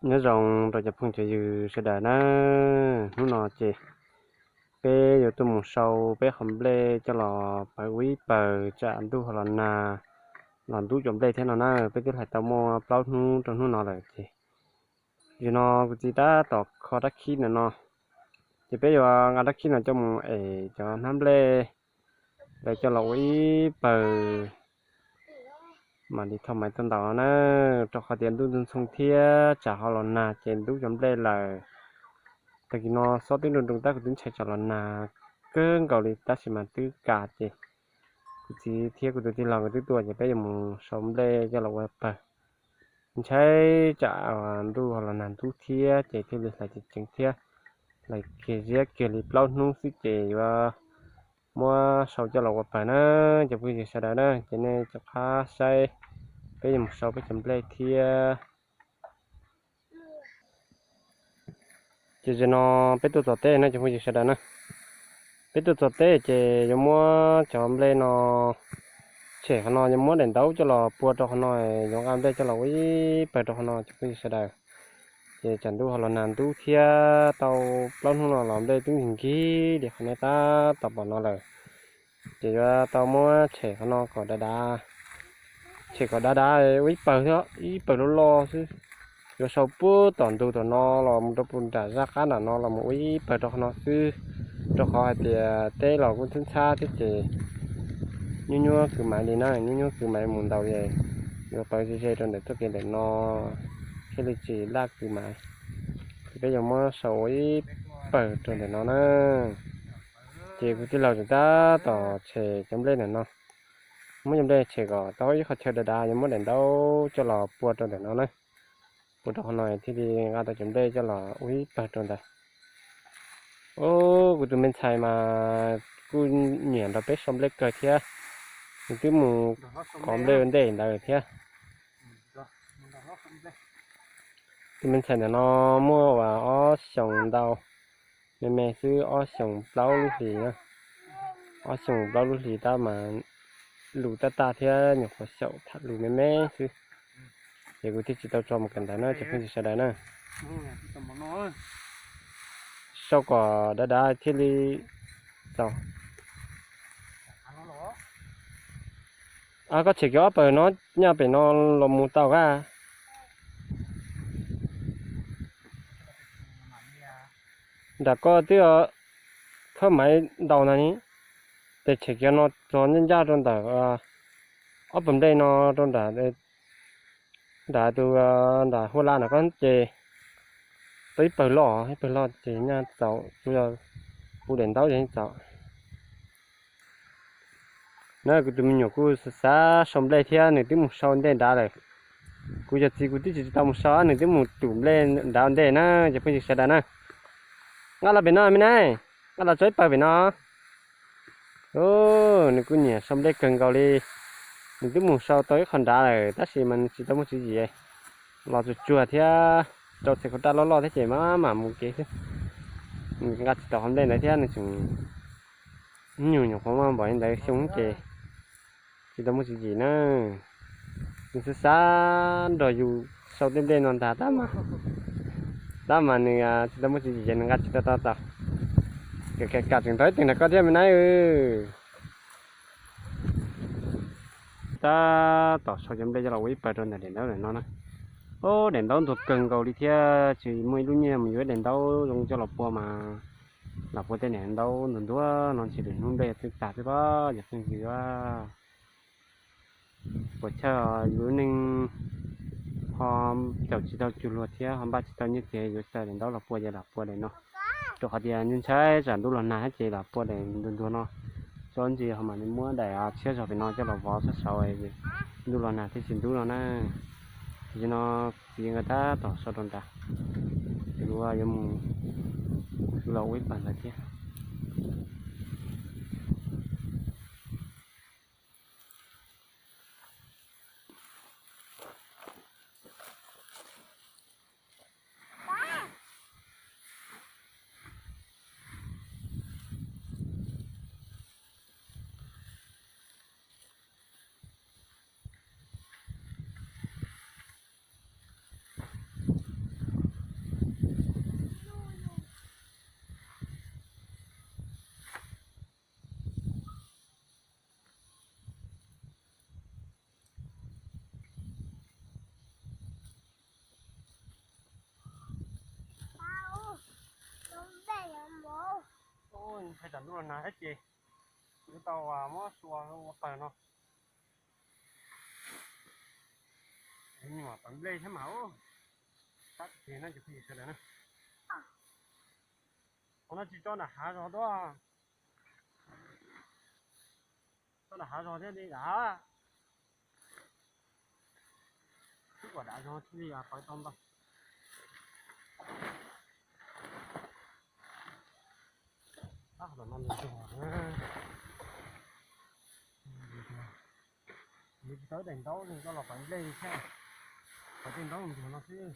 Nyob zoo rau cov phooj cov ywg sawv daws na, hnub no ces peb yuav tuaj mus sau peb qhov nplej coj los pawv ua ib pawg tsam ntuj ho los nag los ntub cov nplej thiab no na. Peb twb hlais tau muaj plaub hnub rau hnub no lawm ces, yog no kuv txiv tab tom kho rab khib ntawm no, ces peb yuav nqa rab khib no coj mus es cov hnab nplej lawv coj los ua ib pawg mam li thauj maiv tuaj ntaus na, rau qhov tias ntuj ntxhoo ntxhoo thiab tsam ho los nag ces ntub cov nplej lawm. Tag kis no xob twb nroo nroo tab kuv twb ntshai tsam los nag kawg nkaus li tab sis mas twb kam ces kuv txiv thiab kuv tus tij laug nkawd twb tuaj ces peb yuav mus sau nplej coj los ua pawg. Ntshai tsam ntuj ho los nag ntub thiab ces thiaj li hlais tsis tseev thiab. Hlais kiag ziab kiag li plaub hnub xwb ces yuav muab sau coj los ua pawg na, cov phooj ywg sawv daws na, ces nej rov qab saib peb yuav mus sau peb cov nplej thiab. Ces zaum no peb tuaj txog teb no cov phooj ywg sawv daws na, peb tuaj txog teb ces yuav muab cov nplej no tshem qhov no, yuav muab daim ntaub coj los pua rau qhov no, yuav nqa nplej coj los ua ib pawg rau qhov no cov phooj ywg sawv daws. Ces tsam ntuj ho los nag ntub thiab tau plaub hnub no los nplej twb nkig nkig li qhov nej tab tom pom no lawm. Ces yuav tau muab tshem qhov no kom dav dav, tshem kom dav dav ua ib pawg thiab, ib pawg loj loj xwb. Yuav sau puag tom ntug tom no los mus rau puag nram zaj qab nram no los mus ua ib pawg rau qhov no xwb, rau qhov hais tias teb los kuj ntxhab ntxhab thiab ces nyuaj nyuaj kwv maiv li na, nyuaj nyuaj kwv maiv mus ntaus es yuav pawv ze ze rau ntawm txoj kev ntawm no thiaj li tsis laj kwv maiv. Ces peb yuav muab sau ua ib pawg rau ntawm no na. Ces kuv tij laug tseem tab tom tshem cov nplej ntawm no, muab cov nplej tshem kom tau ib qhov chaw dav dav, yuav muab daim ntaub coj los pua rau ntawm no na, pua rau qhov no thiaj li nqa tau cov nplej coj los ua ib pawg rau ntawd. Ub, kuv tus me ntxhais mas kuj nyiam nrog peb sau nplej kawg thiab, nws twb mus kov nplej ua ntej ntawd thiab. Tus me ntxhais ntawm no muaj uas ob xyoos ntau, me me xwb, ob xyoos plaub lub hlis na, ob xyoos plaub lub hlis tab mas lus tab tag thiab nyuam qhuav xyaum tham lus me me xwb, ces kuv thiaj tsis tau tso mus kawm ntawv na cov phooj ywg sawv daws na. Sau kom dav dav thiaj li txaus. Koj tshem kiag ob pawg no, nyaj pem no los mus tau kab. Nram koj twb thawb maiv ntaus ntag ni, ces tshem kiag no txog ncaj ncaj rau ntawm ob pawg nplej no rau nram, nram tus, nram hua la nram koj ces tau ib pawg loj, ib pawg loj ces nyaj txaus, tsuas yog hu daim ntaub ces yeej txaus. Na kuv tus me nyuam kuj xav xav sau nplej thiab nws twb mus sau ntej nrad lawm. Kuv cov txiv kuv twb tsis tau mus sau, nws twb mus tum nplej nrad ua ntej na cov phooj ywg sawv daws na. Nqa los pem no me na, nqa los tso ib pawg pem no. Nws kuj nyiam sau nplej kawg nkaus li. Nws twb mus sau tau ib qho nrad lawm tab sis mas nws tsis tau muaj tswv yim, los tsuag tsuag thiab, rau txhais khau raj loj loj thiab ces maj mam mus kev xwb. Nws nqa tsis tau qhov nplej ntawd thiab nws tseem nyuag nyuam qhuav muaj npaum li ntawd xyoo ces tsis tau muaj tswv yim na. Nws xav xav nrog yus sau tej nplej no ntag tab mas, tab mas nws tsis tau muaj tswv yim ces nws nqa tsis tau tau tau. Kam tseem nrog ib teg nrog koj thiab me na. Tab tom sau cov nplej coj los ua ib pawg rau ntawm daim ntaub ntawm no na. Ob, daim ntaub ntuag kawg nkaus li thiab tsis muaj ib lub nyiaj mus yuav ib daim ntaub zoo coj los pua mas lam pua tej daim ntaub ntuag ntuag no ntshe lwm hnub nplej twb tag xwb pob cov phooj ywg. Puas chawj yus lub neej ho caum tsis tau cuag luag thiab ho npaj tsis tau nyiaj txiag yuav xa daim ntaub los pua ces lam pua daim no, rau qhov tias ntshai tsam ntuj los nag thiab ces lam pua daim ntuag ntuag no. Tso ntsis ho mam li muab daim tshiab zog pem no coj los vov sab saud, ntuj los nag thiaj tsis ntub no na. Tam sim no txiv nkawd tab tom sau rau nrad, ces kuv yuav mus, kuv los ua ib pawg ntawd thiab. Thaij tam ntuj los nag thiab ces yuav tau muab xua ua pawg no. Nyuam pawg nplej thiab mas, tab tis no ces phooj ywg sawv daws na. Qhov no tsis tso nram hav zog tuaj, tso nram hav zog thiaj li dav. Xwb kom dav zog thiaj li pawv tau ntau. Tab tom no nws ntsuag, nws tsis tau daim ntaub nws coj los pawv nplej thiab, pawv tej ntaub ntsuag no xwb.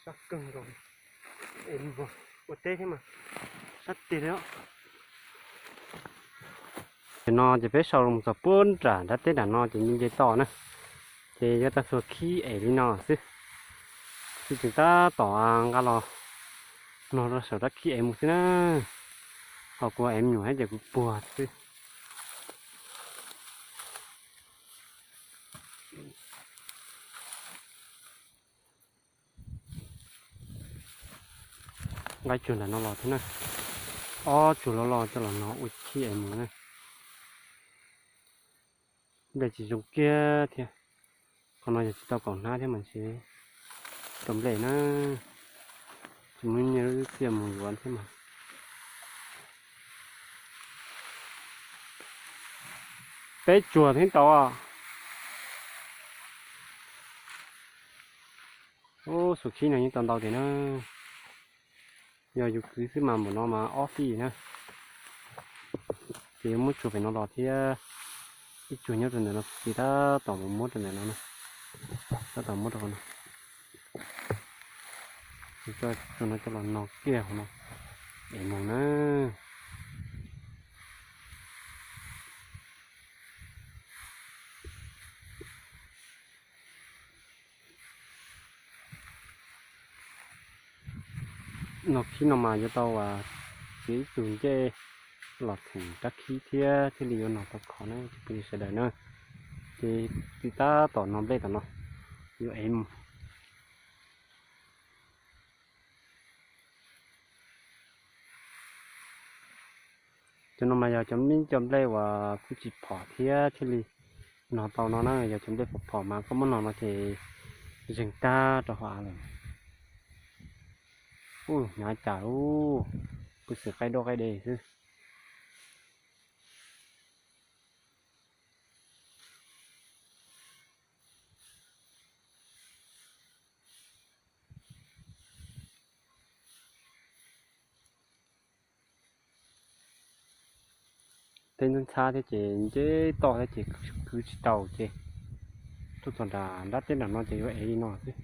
Sab kawg nkaus, es mus ua teb thiab mas sab tiag li os. Ces no ces peb sau los txog puag nram nrab teb nram no ces nce nce toj na, ces yuav tau xuas khib ev li no xwb. Xwb tseem tab tom nqa los no rau saum rab khib ev mus xwb na, ho kuv ev me nyuam thiab ces kuv puag xwb. Nqa ib tsuag nram no los thiab na, ob tsuag los los coj los no ua khib ev mus na. Nplej tsis zoo kiag thiab. Qhov no yog tsis tau kaum hnab thiab mas ntshe rau nplej na, tsis muaj nyiaj lub txiaj mus yuav thiab mas. Peb tsuag thiab tau. Ub, xuas khib no yeej tau ntau tiag na. Yog yus kwv xwb mas npaum no mas ob fij na. Ces yuav muab tsuag pem no los thiab, ib tsuag nyob rau ntawm no, tab tom mus muab rau ntawm no na, tab tom muab rau qhov no. Tsuag no coj los no kiag qhov no es mus na. No khib no mas yuav tau txiav ib tug ncej los theem rab khib thiab thiaj li yuav no tau khov na cov phooj ywg sawv daws na. Ces txiv tab tom no nplej tom no yuav ev mus. Cov no mas yog cov me cov nplej uas kuj tsis phom thiab thiaj li no tau no na, yog cov nplej phom phom mas koj muab no no ces zeeg tag rau hauv av lawm. Ub, hnyav cas ub, kuj xwm qaib duab qaib de xwb. Teb ntxhab ntxhab thiab ces nce toj thiab ces kwv tsis tau ces tuaj txog nram nrab teb nram no ces yuav ev li no xwb.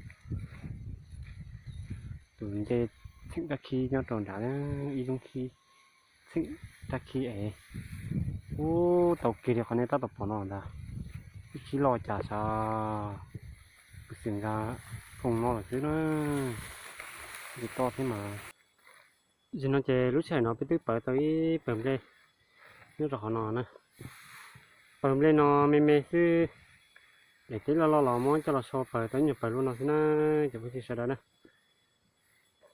Tus nce theem rab khib nyob rau nrad, ib lub khib Txheem rab khib es, ub, tau kiag li qhov nej tab tom pom no ntag. Ib khib loj cas sav, kuv xav nkag foom no lawm xwb na. Ntsis toj thiab mas. Zaum no ces lub sij hawm no peb twb pawv tau ib pawg nplej nyob rau qhov no na. Pawg nplej no me me xwb, daim teb loj loj los muab coj los sau pawg tau ib nyuag pawg luaj no xwb na, cov phooj ywg sawv daws na.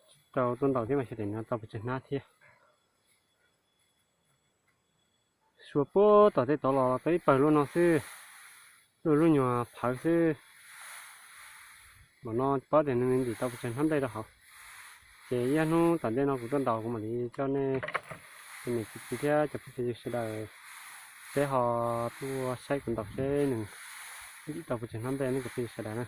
Tsis tau tuaj ntaus thiab mas xyov daim no tau pes tsawg hnab thiab. Suav puag tom tej tod los tau ib pawg luaj no xwb, luaj lub nyuag phawv xwb. Npaum no paub tias nws ntim tau pes tsawg hnab nplej rau hauv. Ces ib ob hnub tom ntej no kuv tuaj ntaus kuv mam li coj nej, cov niam cov txiv thiab cov phooj cov ywg sawv daws, peb ho tuaj saib kuv ntaus seb nws ntim tau pes tsawg hnab nplej nej cov phooj ywg sawv daws na.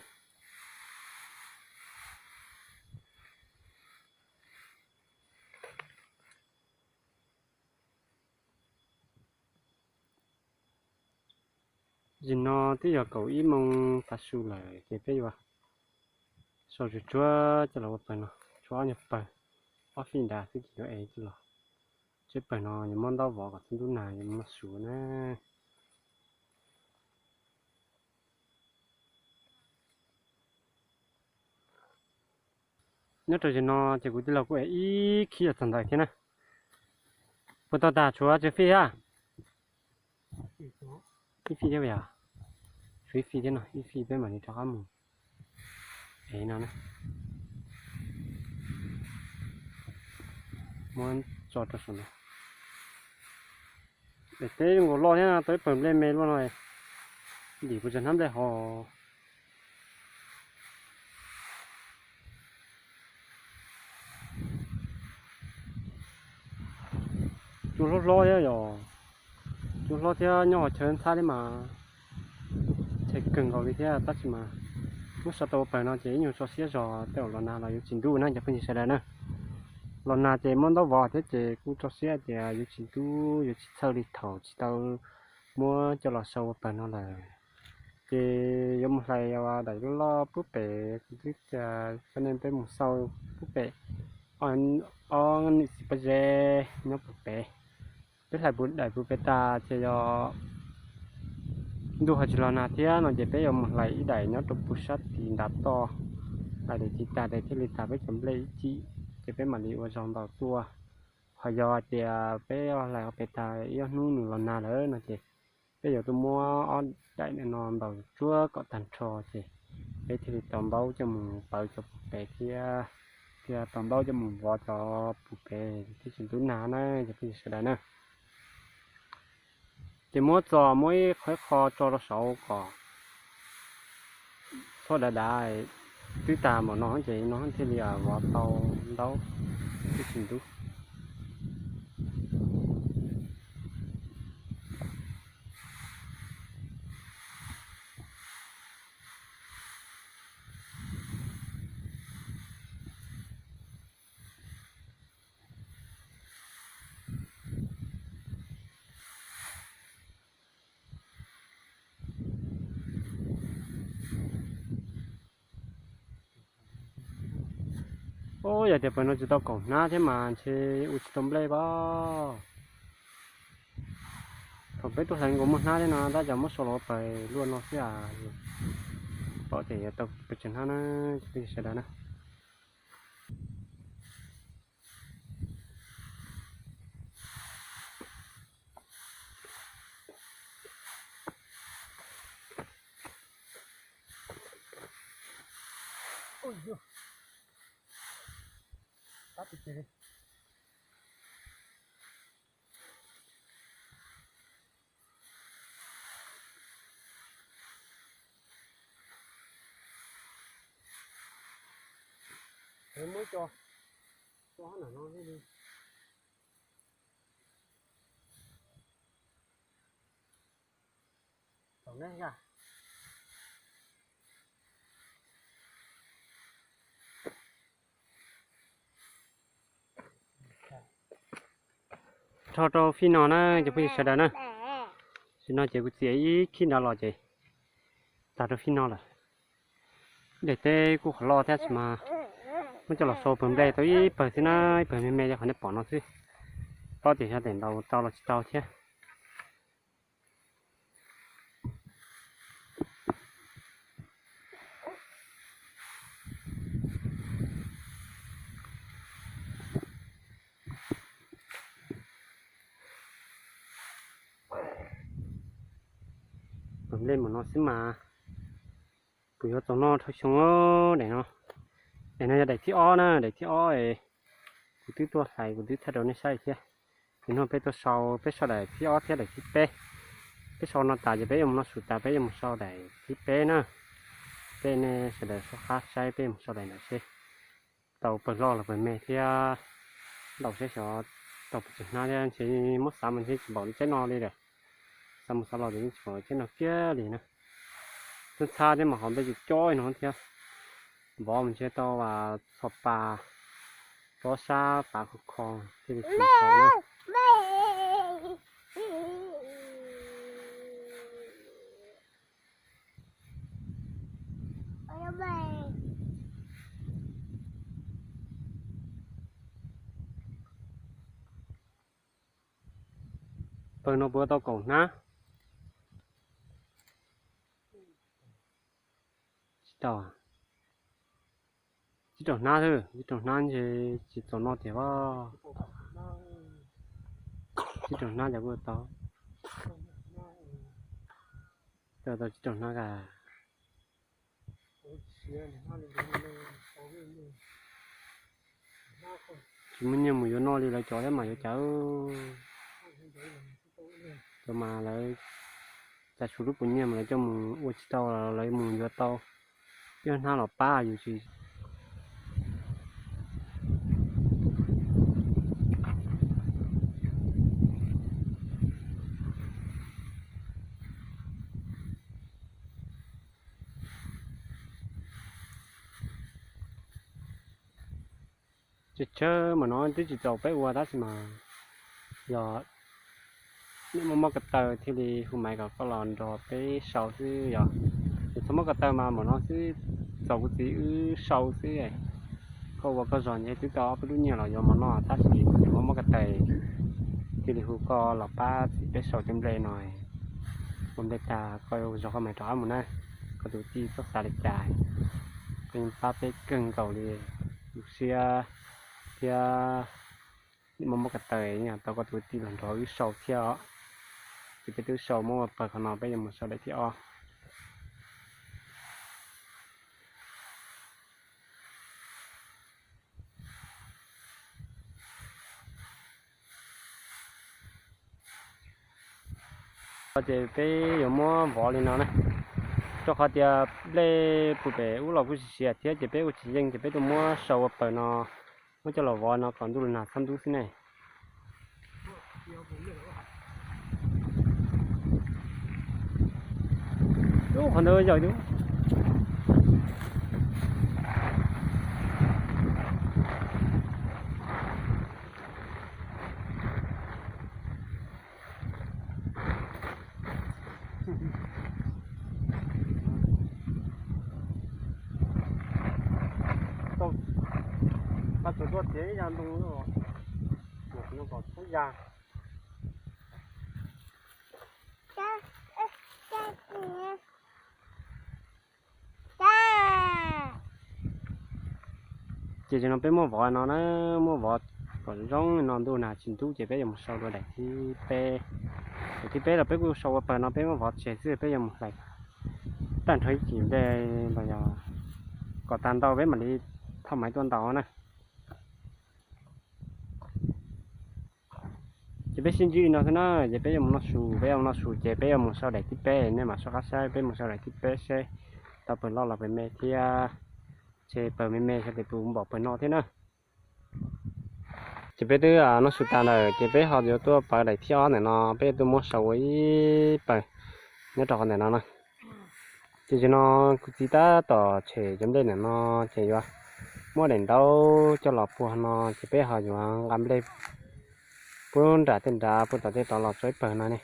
Zaum no twb yog kaum ib moos tav su lawm ces peb yuav sau tsuag tsuag coj los ua pawg no, tshuav ob nyuag pawg, ob fij nrad xwb ces yuav ev coj los. Tseb pawg no yuav muab ntaub vov kom txhua ntub nag yuav muab su na. Nyob rau zaum no ces kuv tij laug kuj ev ib khib los txog ntawd thiab na. Puas tau tag, tshuav tsawg fij thiab? Ib fij thiab yog? Tshuav ib fij thiab no, ib fij peb mam li rov qab mus ev no na. Muab tso rau saum no. Daim teb zoo nkaus loj thiab, tau ib pawg nplej me luaj no, ntim pes tsawg hnab nplej hos. Cua hlob hlob thiab yog, cua hlob thiab nyob hauv chaw ntxhab thiab mas, chaw kawg nkaus li thiab tab sis mas muab sau tau ua pawg no ces ib nyuag tso siab zog tej zaum los nag los yuav tsis ntub na cov phooj ywg sawv daws na. Los nag ces muab ntaub vov thiab ces kuj tso siab tias yuav tsis ntub yuav tsis txhawj li thaum tsis tau muab coj los sau ua pawg no lawm. Ces yuav mus hlais daim loj loj pub pem, kuv twb tias coj nej peb mus xauj pub pem, ob niam txiv pob zeb nyob pub pem. Peb hlais puv daim puv pem tas ces yog ntuj ho tsis los nag thiab no ces peb yuav mus hlais ib daim nyob rau puag sab tid nrad toj, hlais daim tid tag ces thiaj li tag peb cov nplej ib cim, ces peb mam li ua zaug ntaus tuaj. Ho yog hais tias peb hlais pem tas ib ob hnub nws los nag lawm no ces peb yuav tuaj muab ob daim no ntaus tsuag kom tag nrho ces peb thiaj li tau ntaub coj mus pawv cov puv pem thiab, thiaj tau ntaub coj mus vov cov puv pem thiaj tsis ntub nag na cov phooj ywg sawv daws na. Ces muab txos muab ib qho ib qho tso rau saud kom txhob dav dav, twb tag npaum no ces no thiaj li vov tau ntaub thiaj tsis ntub. Ub, yog tias pawg no tsis tau kaum hnab thiab mas ntshe ua tsis tau nplej pab. Thaum peb tuaj hlais nkaus muaj hnab thiab no tab cov muab sau los ua pawg luaj no xwb as. Pom tias yuav tau pawg tsis hnab na, cov phooj ywg sawv daws na. Muab tso, tso hab nam no li. Rho rau fij no na cov phooj ywg sawv daws na. Tam sim no ces kuv txiav ib khib nrad los ces tag rau fij no lawm. Daim teb kuj qhov loj thiab tab sis mas muab coj los sau pawg nplej tau ib pawg xwb na, ib pawg me me yog qhov nej pom no xwb. Paub tias xyov daim ntaus tau los tsis tau thiab. Pawg nplej mus no xwb mas, kuv yuav txaus noj dhau xyoo. Daim no, daim no yog daim thib ob na, daim thib ob es kuv twb tuaj hlais, kuv twb thaij rau nej saib thiab. Ces no peb tuaj sau, peb sau daim thib ob thiab daim thib peb. Peb sau no tas ces peb yuav mus noj su tas peb yuav mus sau daim thib peb na. Peb nej sawv daws soj qab saib peb yuav mus sau daim ntawd seb tau pawg loj los pawg me thiab. Ntau seb xyov tau pawg tsev hnab thiab, ntshe muab xav mas ntshe tsis npaum li tsaib no li lawm. Xav mus xav los ces yeej tsis npaum li tsaib no kiag li na. Tub ntxhab thiab mas qhov nplej cov cob no thiab. Vov mas ntshe tau txhos pas, tsob sab pav kho kho thiaj li tsis tau na. Pawg no puas tau kaum hnab? Tsis tau. Tsib rau hnab xwb, tsib rau hnab ntshe tsis txaus noj tiag os. Tsib rau hnab cas kuj tau. Tau tau tsib rau hnab ka. Tsis muaj nyiaj mus yuav noj li lawv cov thiab mas yuav cas. Cov mas lawv cas tsuas lub puas nyiaj mas lawv coj mus ua tsis tau los lawv mus yuav tau. Ib hnab los pab yus tsis. Tsawg tsawg mas no twb tsis txaus peb ua tab sis mas yog nej muaj mob ko taw thiaj li hu maiv kom koj los nrog peb sau xwb yog. Yog txhob mob ko taw mas npaum no xwb, txaus kuv txiv wb sau xwb. Koj ua koj zog ntshe twb tau ob peb lub nyiaj los yuav mov noj tab sis yog muaj mob ko taw thiaj li hu koj los pab txiv peb sau cov nplej no. Ua nplej tag koj zog koj mam rov qab mus na. Koj tus tij txhob xav li cas, koj yeej pab peb kawg nkaus li. Lub siab thiab muaj mob ko taw tau koj tus tij los nrog wb sau thiab os. Ces peb twb sau muab ua pawg qhov no peb yuav mus sau daim thib ob. Ces peb yuav muab vov li no na, rau qhov tias nplej puag pem ub los kuj siav siav thiab ces peb ua tsis yeej ces peb tuaj muab sau ua pawg no, muab coj los vov no kom ntuj los nag txhob ntub xwb ne. Ub, qhov ntawd yog Tau, tau tsuas tuaj txiav ib ya ntoo, tsuas no kom txhob ya. Ces no peb muab vov no na, muab vov kom zoo no ntuj nag tsis ntub ces peb yuav mus sau dua daim thib peb. Daim thib peb los peb kuj sau ua pawg no peb muab vov tseg xwb peb yuav mus hlais tag nrho ib cim nplej los yog kom tag ntau peb mam li thauj maiv tuaj ntaus na. Ces peb sib ntsib li no xwb na, ces peb yuav mus noj su, peb yuav mus noj su ces peb yuav mus sau daim thib peb, nej mam soj qab saib peb mus sau daim thib peb seb tau pawg loj los pawg me thiab, ces pawg me me xyov tes tus npaum pawg no thiab na. Ces peb twb noj su tas lawm ces peb ho yuav tuaj pawv daim thib ob ntawm no, peb tuaj muab sau ua ib pawg nyob rau qhov ntawm no na. Ces tam no kuv txiv tab tom tshem cov nplej ntawm no, ces yuav muab daim ntaub coj los puag no, ces peb ho yuav nqa nplej puag nram tej nrad puag tom tej tod los tso ib pawg no ne.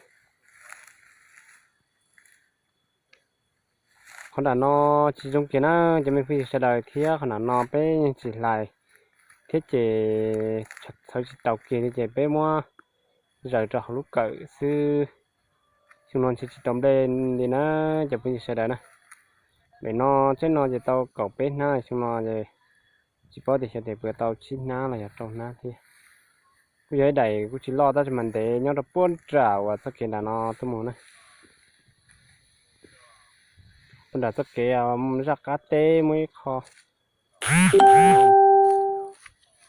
Qhov nram no tsis zoo kiag na, cov me phooj ywg sawv daws, thiab qhov nram no peb yeej tsis hlais thiab ces txhawv tsis taus kiag li ces peb muab zaws rau hauv lub kawm xwb. Xyoo no ntshe tsis tau nplej li na, cov phooj ywg sawv daws na. Pem no tsheb no ces tau kaum peb hnab, xyoo no ces tsis paub tias xyov tes puas tau tsib hnab los yog rau hnab thiab. Kuj yog ib daim kuj tsis loj tab sis mas ntev nyob rau puag nram uas txoj kev nram no tuaj mus na. Puag nram txoj kev zaj qab teb muaj ib qho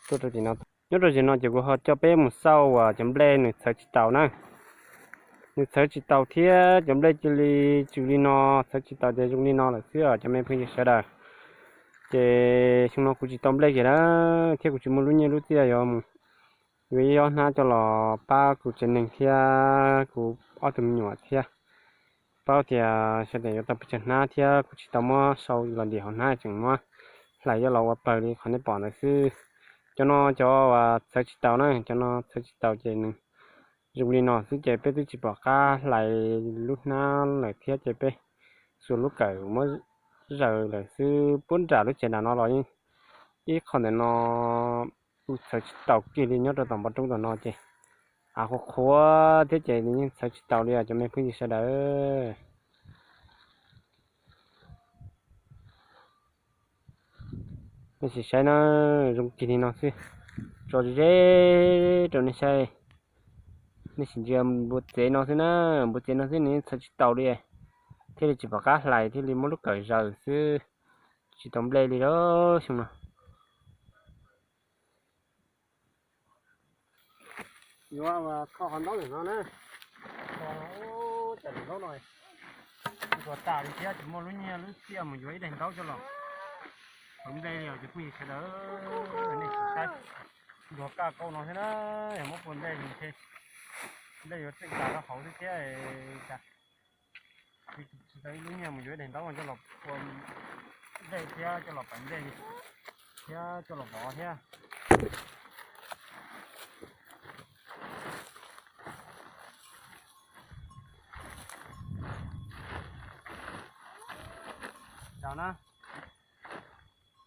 tuaj rau tim no. Nyob rau tim no ces kuv ho coj peb mus xauj uas cov nplej nws txhawv tsis taus na. Nws txhawv tsis taus thiab cov nplej cia li tsw li no, txhawv tsis taus ces zoo li no lawm xwb os cov me phooj ywg sawv daws. Ces xyoo no kuv tsis tau nplej kiag na, thiab kuv tsis muaj lub nyiaj lub txiaj yuav mus yuav ib ob hnab coj los pab kuv tsev neeg thiab kuv ob tug me nyuam thiab. Paub tias xyov tes yuav tau pes tsawg hnab thiab kuv tsis tau muab sau los ntim hauv hnab, tseem muab hlais coj los ua pawg li qhov nej pom ntawd xwb. Cov no cov uas txhawv tsis taus na, cov no txhawv tsis taus ces nws zoo li no xwb ces peb twb tsis pom qab hlais lub hnab lawm thiab ces peb xuas lub kawm muab zaws lawm xwb. Puag nram lub tsev nram no los yeej ib qho ntawm no kuj txhawv tsis taus kiag li, nyob rau tom npoo roob tom no ces av qhuav qhuav thiab ces nws yeej txhawv tsis taus li os cov me phooj ywg sawv daws. Nej sim saib na, zoo kiag li no xwb. Tso ze rau nej saib, nej sim ntsia npua tsev no xwb na, npua tsev no xwb nws yeej txhawv tsis taus li, thiaj li tsis pom qab hlais thiaj li muab lub kawm zaws xwb, tsis tau nplej li lawm xyoo no. Yuav kho qhov ntaub ntawm no na, kho, cas daim ntaub no ntuag tas li thiab tsis muaj lub nyiaj lub txiaj mus yuav ib daim ntaub coj los hauv nplej li os cov phooj ywg sawv daws. Nej sim saib, ntuag kaj kauj no thiab na, yog muab pua nplej li ntshe nplej yuav txeej tas rau hauv xwb thiab cas tsis tau ib lub nyiaj mus yuav ib daim ntaub coj los pua nplej thiab coj los pais nplej li thiab coj los vov thiab. Zaum na,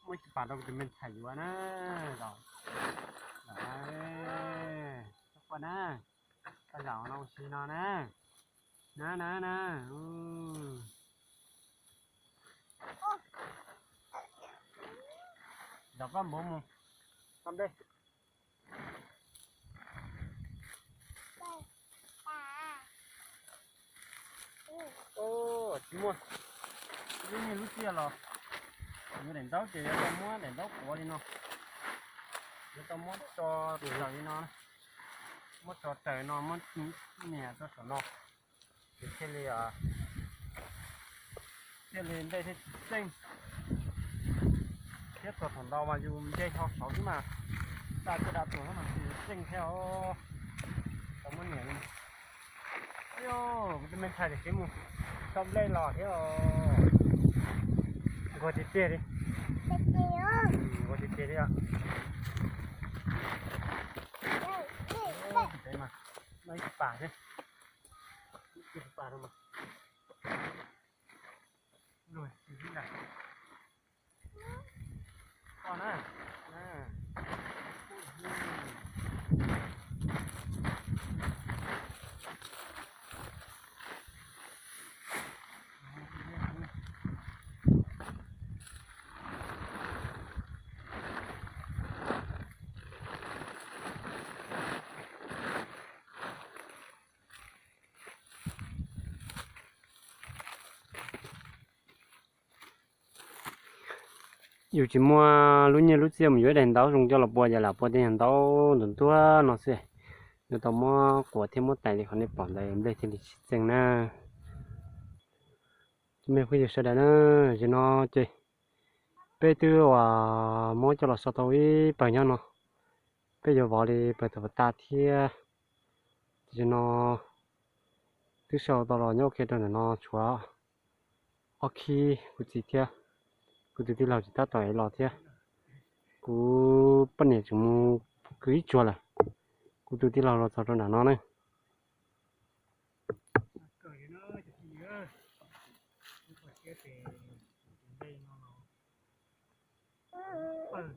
muaj ib tug pas rau kuv tus me ntxhais yuav na, zaum, zaum na, txhob quaj na, koj zaum no ua si no na, na na na. Zaum koj npau mus, tau nplej. Tsis muaj lub nyiaj lub txiaj los yuav daim ntaub ces yuav tau muab daim ntaub quav li no, yuav tau muab tso raws li no, muab tso raws no muab nias rau saum no, ces thiaj li, thiaj li nplej thiaj tsis txeej. Thiab txog thaum ntau mas yus nce hlo saud xwb mas, tsa caj dab tuaj mas tsis txeej thiab os. Tau muab nias li. Kuv tus me ntxhais tiam sis mus tau nplej los thiab os. Nquag tiag tiag li. Nquag tiag tiag li os. Tes mas, no ib pas thiab. Ib pas rau mas. Luag tsis ntag. Koj na. Yus tsis muaj lub nyiaj lub txiaj mus yuav ib daim ntaub zoo coj los pua ces lam pua tej nyuag ntaub ntuag ntuag no xwb. Yuav tau muab quav thiab muab tais li qhov nej pom ntawd nplej thiaj li tsis txeej na. Cov me phooj ywg sawv daws na, zaum no ces peb twb uas muab coj los so tau ib pawg nyob no, peb yuav vov li pawg tau pas tas thiab. Ces zaum no twb so tau los nyob ua ke rau ntawm no tshuav ob khib kuv txiv thiab kuv tus tij laug tsis tab tom los thiab. Kuv poj niam tseem mus kwv ib tsuag lawm. Kuv tus tij laug los txog rau nram no ne.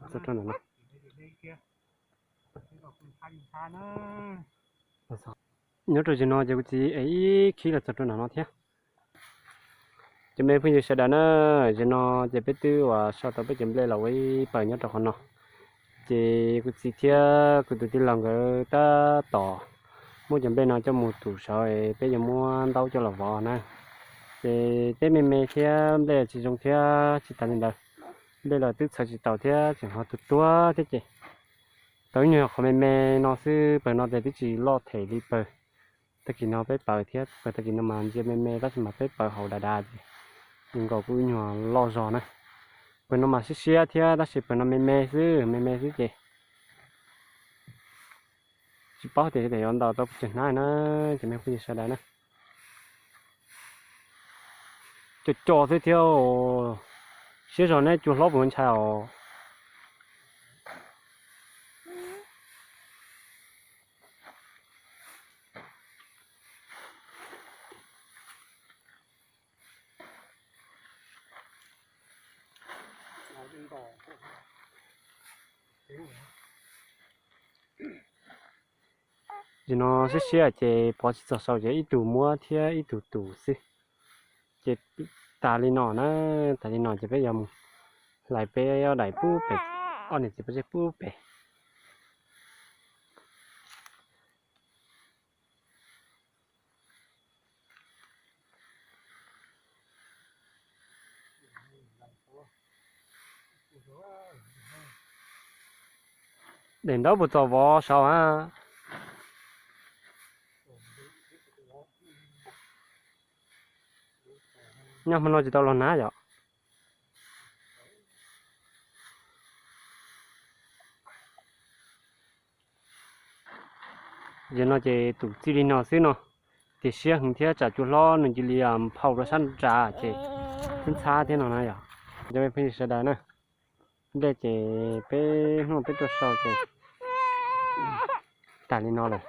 Txog rau nram no. Nyob rau zaum no ces kuv txiv ev ib khib los txog rau nram no thiab. Cov me phooj ywg sawv daws na, zaum no ces peb twb uas sau tau peb cov nplej los ua ib pawg nyob rau qhov no. Ces kuv txiv thiab kuv tus tij laug nkawd tab tom muab cov nplej no coj mus tum saud, peb yuav muab ntaub coj los vov na. Ces teb me me thiab nplej tsis zoo thiab tsis tas li ntawd, nplej los twb txhawv tsis taus thiab tseem ho tuag tuag thiab ces tau ib nyuag qhov me me no xwb, pawg no ces twb tsis loj them li pawg tag kis no peb paws thiab. Pawg tag kis no mas ntsia me me tab sis mas peb paws haus dav dav ces nkaus kuj ib nyuag loj zog na. Pawg no mas siab siab thiab tab sis pawg no me me xwb, me me xwb ces tsis paub tias yuav ntaus tau pes tsawg hnab na, cov me phooj ywg sawv daws na. Co co xwb thiab, siab zog neb cua hlob puas ntshai os. Zaum no siab siab ces pov tsis txog saud ces ib tug muab thiab ib tug tum xwb. Ces tas li no na, tas li no ces peb yuav mus hlais peb ob daim pub pem, ob niam txiv pov tseg pub pem. Daim ntaub puas txaus vov saud a? Nyob hmo no tsis tau los hnab yom. Zaum no ces tum txij li no xwb no, tias siab heev thiab tsam cua hlob nws cia li phau rau sab nrad ces ntxhab thiab no na yom. Cov me phooj ywg sawv daws na, nplej ces peb hnub peb tuaj sau ces tas li no lawm.